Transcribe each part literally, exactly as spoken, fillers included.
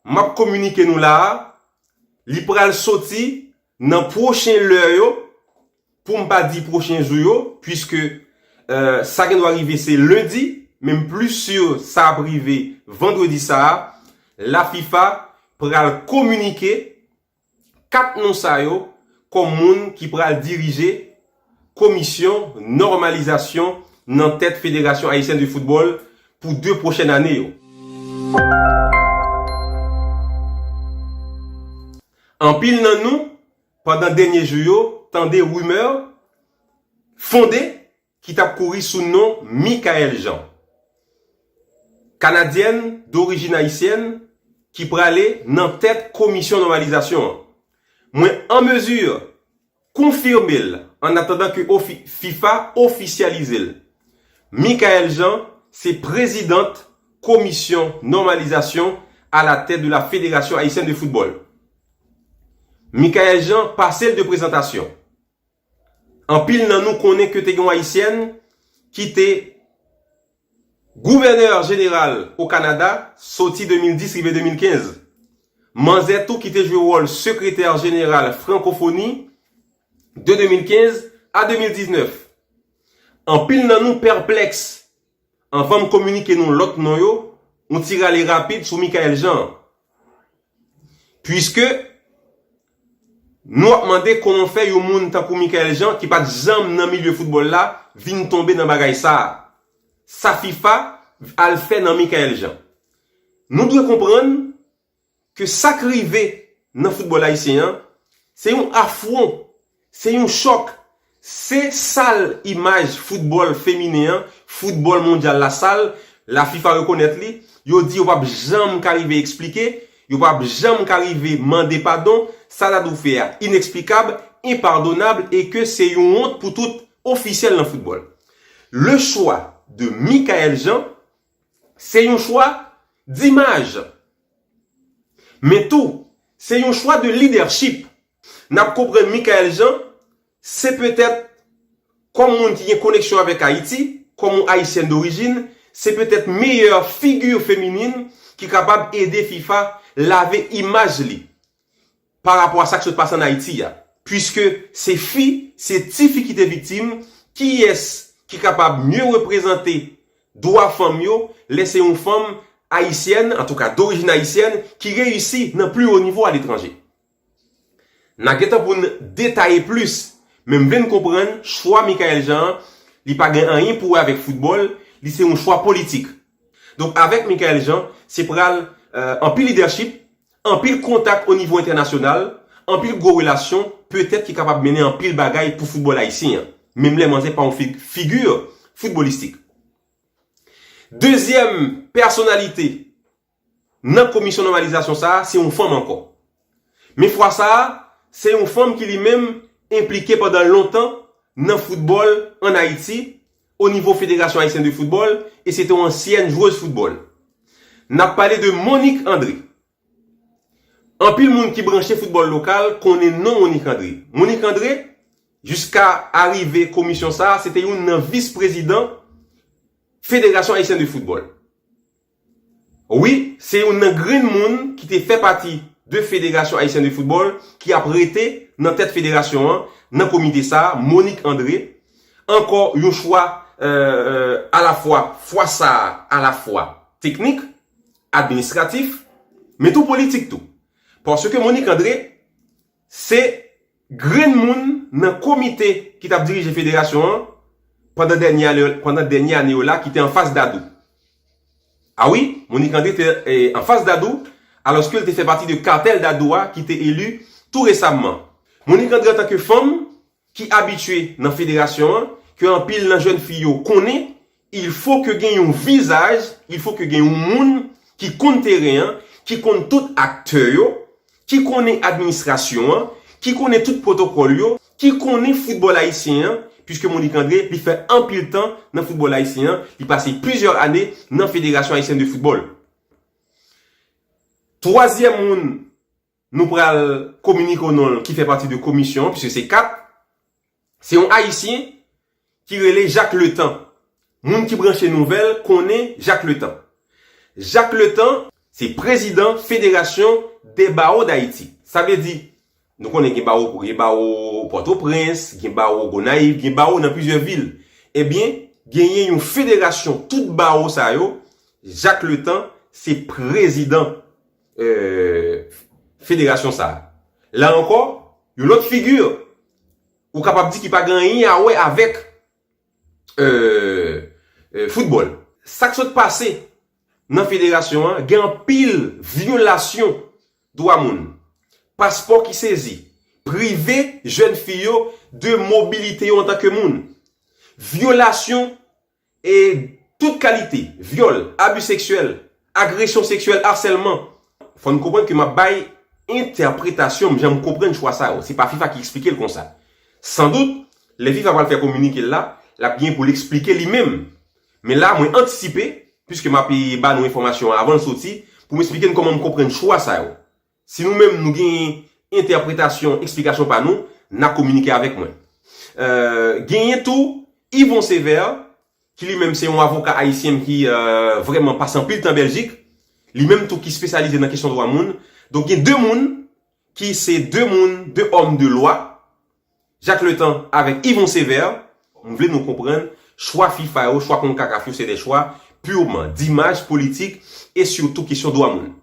m ap kominike nou la a, li pral soti nan pwochen lè yo, pou m pa di pwochen jou yo, puiske, euh, sa gen dwa rive se lendi, men m plis si sa ap rive vandredi sa a, la FIFA pral kominike kat non sa yo kòm moun ki pral dirije komisyon nòmalizasyon nan tèt Federasyon Ayisyèn de Foutbòl pou de pwochèn ane yo. Anpil nan nou, pandan dènye jou yo, tande rimè fonde ki t ap kouri sou non Michaëlle Jean, Kanadyèn dorijin ayisyèn ki prale nan tèt komisyon nòmalizasyon an. Mwen an mezi konfime l annatandan ke ofi-, FIFA ofisyalize l. Michaëlle Jean se prezidant komisyon nòmalizasyon à la tête de la Fédération Haïtienne de Football. Michaëlle Jean pase l de prezantasyon. Anpil nan nou konnen ke te gen yon ayisyèn ki te gouvènè jeneral o Kanada soti de mil dis rive de mil kenz. Manzè tou ki te jwe wòl sekretè jeneral Frankofoni de de mil kenz a de mil diznèf. Anpil nan nou pèplèks anvan m kominike nou lòt non yo, yon ti rale rapid sou Michaëlle Jean. Puiske nou ap mande kòman fè yon moun tankou Michaëlle Jean ki pa t janm nan milye foutbòl la vin tonbe nan bagay sa a. Sa FIFA al fè nan Michaëlle Jean. Nou dwe konprann ke sa k rive nan foutbòl ayisyen an, se yon afwon, se yon chòk, se sal imaj foutbòl feminen an, foutbòl mondyal la sal, la FIFA rekonèt li, yo di yo p ap janm ka rive eksplike, yo p ap janm ka rive mande padon, sa Dadou fè a ineksplikab, enpadonab e ke se yon wont pou tout ofisyèl nan foutbòl. Le choix de Michaëlle Jean, se yon chwa dimaj. Men tou, se yon chwa de lidèchip. N ap konprann Michaëlle Jean, se petèt, kòm moun ki gen koneksyon avèk Ayiti, kòm yon ayisyèn dorijin, se petèt meyè figi feminin ki kapab ede FIFA lave imaj li pa rapò a sa k sot pase ann Ayiti a. Puiske se fi, se ti fi ki te viktim, kiyès ki kapab mye reprezante dwa fanm yo lè se yon fanm ayisyèn, antouka dorijin ayisyèn, ki reyisi nan pli wo nivo aletranje? N a gentan pou n detaye plis, men m vle n konprann chwa Michaëlle Jean an, li pa gen anyen pou wè avèk foutbòl, li se yon chwa politik. Donk, avèk Michaëlle Jean, se pral, euh, anpil lidèchip, anpil kontak o nivo entènasyonal, anpil gwo relasyon, petèt ki kapab mennen anpil bagay pou foutbòl ayisyen an, menm lè manzè pa yon fi-, figi foutbòlistik. Dezyèm pèsonalite nan komisyon nòmalizasyon sa a, se yon fanm ankò. Men fwa sa a, se yon fanm ki li menm enplike pandan lontan nan foutbòl ann Ayiti, o nivo Federasyon Ayisyèn de Foutbòl, e se te yon ansyèn jwez foutbòl. N ap pale de Monique André. Anpil moun ki branche foutbòl lokal konnen non Monique André. Monique André, jiska arive komisyon sa a, se te youn nan vis prezidan Federasyon Ayisyèn de Foutbòl. Wi, se youn nan grenn moun ki te fè pati de Federasyon Ayisyèn de Foutbòl ki ap rete nan tèt federasyon an, nan komite sa a, Monique André. Ankò yon chwa, euh, euh, alafwa, fwa sa a, alafwa teknik, administratif, men tou politik tou. Paske Monique André se grenn moun nan komite ki t ap dirije federasyon an pandan dènye ane, pandan dènye ane yo la ki te anfas Dadou. A wi, Monique André te, eh, anfas Dadou, alòske l te fè pati de katèl Dadou a ki te eli tou resamman. Monique André, antanke fanm ki abitye nan federasyon an, ke anpil nan jèn fi yo konnen, il faut que gen yon vizaj, il faut que gen yon moun ki konn teren an, ki konn tout aktè yo, ki konnen administrasyon an, ki konnen tout pwotokòl yo, ki konnen foutbòl ayisyen an, puiske Monique André, li fè anpil tan nan foutbòl ayisyen an, li pase plizyè ane nan Federasyon Ayisyèn de Foutbòl. Twazyèm moun nou pral kominike w non l ki fè pati de komisyon an, puiske se kat, se yon Ayisyen ki rele Jacques Letan. Moun ki branche nouvèl konnen Jacques Letan. Jacques Letan, Se prezidan Federasyon de Bawo Dayiti. Sa vle di, nou konnen gen bawo, gen bawo Pòtoprens, gen bawo Gonayiv, gen bawo nan plizyè vil. Ebyen, genyen yon federasyon tout bawo sa yo, Jacques Letan se prezidan euh, federasyon sa a. La ankò, yon lòt figi, ou kapab di ki pa gen anyen a wè avèk euh, euh, foutbòl. Sa k sot pase nan federasyon an, gen anpil vyolasyon dwa moun. Paspò ki sezi, prive jèn fi yo de mobilite yo antanke moun. Vyolasyon e tout kalite, vyòl, abi seksyèl, agresyon seksyèl, asèlman. Fò n konprann ke m ap bay entèpretasyon m, jan m konprann chwa sa yo. Se pa fifa ki eksplike l konsa. Sandout, lè fifa pral fè kominike l la, l ap gen pou l eksplike li menm. Men la, mwen antisipe, piske m ap ba nou enfòmasyon an avan l soti, pou m eksplike n kòman m konprann chwa sa yo. Si nou menm nou gen entèpretasyon, eksplikasyon pa nou, n a kominike avèk mwen. Euh, genyen tou Yvon Sévère, ki li menm se yon avoka ayisyen ki euh, vrèman pase anpil tan Bèljik. Li menm tou ki espesyalize nan kesyon dwa moun. Donk gen de moun ki se de moun, de òm de lwa, Jacques Letan avèk Yvon Sévère. M vle nou konprann, chwa fifa yo, chwa konkakaf yo, se de chwa purman d'imaj politik e sitou kesyon dwa moun.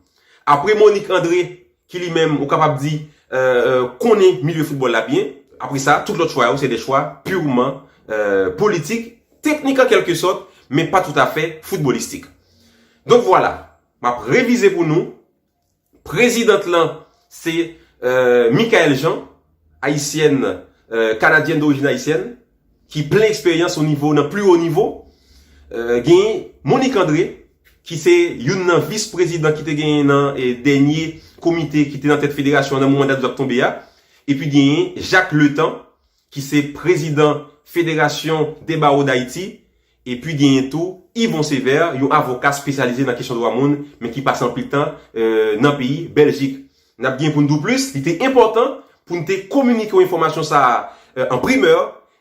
Apre Monique André, ki li menm, ou kapab di, euh, euh, konnen milye foutbòl la byen. Apre sa, tout lòt chwa yo, se de chwa purman euh, politik, teknik an kèlke sòt, men pa toutafè foutbolistik. Donk vwala, m ap revize pou nou. Prezidant lan, se euh, Michaëlle Jean, ayisyèn, euh, kanadyèn dorijin ayisyèn, ki plen eksperyans o nivo, nan pli wo nivo. Euh, gen Monique André, ki se youn nan vis prezidan ki te genyen nan eh, dènye komite ki te nan tèt federasyon an nan moman dat zòt tonbe a. Epi genyen Jacques Letan, ki se prezidan Federasyon de Bawo Dayiti, epi genyen tou Yvon Sévère, yon avoka espesyalize nan kesyon dwa moun, men ki pase anpil tan euh, nan peyi Bèljik. N ap gen pou n di w plis, li te enpòtan pou n te kominike w enfòmasyon sa a euh, an primè,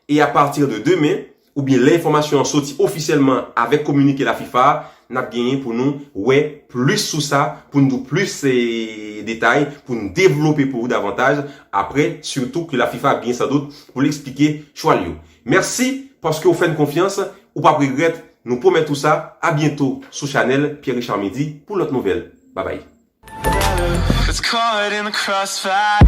e apati de demen, oubyen lè enfòmasyon an soti ofisyèlman avèk kominike la fifa a, n ap genyen pou nou wè plis sou sa, pou n di w plis eh, detay, pou n devlope pou ou davantaj. Apre, sitou ke la fifa ap gen sandout pou l eksplike chwa l yo. Mèsi paske w fè n konfyans, ou p ap regrèt, nou pwomèt ou sa. A byento sou chanèl Pierre Richard Midi pou lòt nouvèl. Babay. It's caught in the crossfire.